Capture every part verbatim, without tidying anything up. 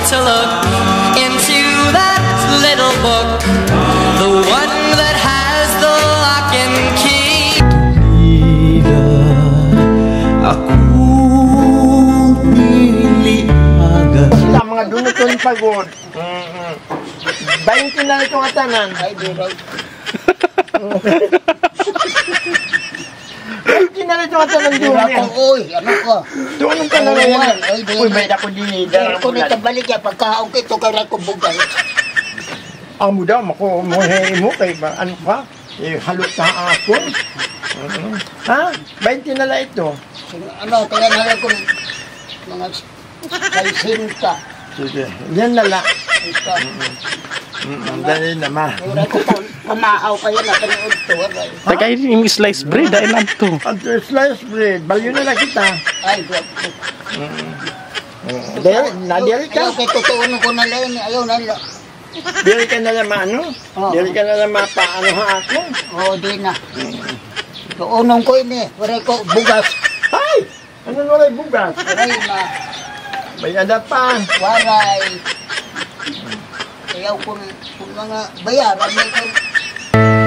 To look into that little book, the one that has the lock and key. Tuliga, ako dili aga. Sila mga dunuton pagod. Mm-mm. Baynte na ito nga tanan. Ay, di raw. Kinalito ka sa nandun. Uy, ano ka? Doon ka na ngayon. Uy, may dako din eh. Dala ko na tabalik ya pagkaon ko ito kay ko bugal. Amo daw, mako mo he mo kay ba, ano ka? Eh, halot ka ako. Ha? Baynte na la ito. Ano, kaya na lang kung mga Kay sinta. Sige. Yan na la. Ito. Mm-mm. Mm-mm. Dali na, ma. Wala ko pa, pamahaw pa yan, ah, kaniudto, aray. Tagay yung slice bread, ay, adto. Adto, slice bread. Balyo na la kita. Ay, grabe. Mm-mm. Mm. Dali, nadiri ka? Ayaw, kay tutuunan ko na la ini. Ayaw na la. Diri ka na la, ma, ano? Oo. Diri ka na la, ma, pa, ano, ha, ako? Oo, di na. Mm. Tuunon ko ini. Waray ko bugas. Ay! Ano, waray bugas? Waray na. May ada pa. Waray. Ayaw kun, kun mga bayaran mo kun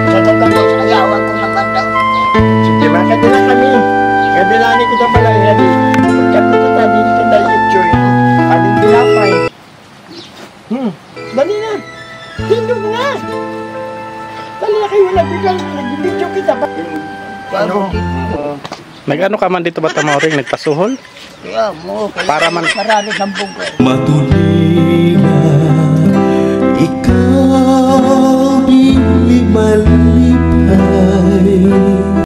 sa tagay, ayawan ko naman daw. Sige, makadala kami. Kadala ni kita pala, ya, di. Pagkapit kita, di kita itsoy. Kami tinapay. Hmm. Dali na. Tindog na. Dali na kayo, nag-video, nag-video kita. Ano? Nag-ano ka man dito, Bata Mauring? Nagpasuhol? Kaya mo, kaya para man marami kang bugal. Matulina, ikaw dili malipay.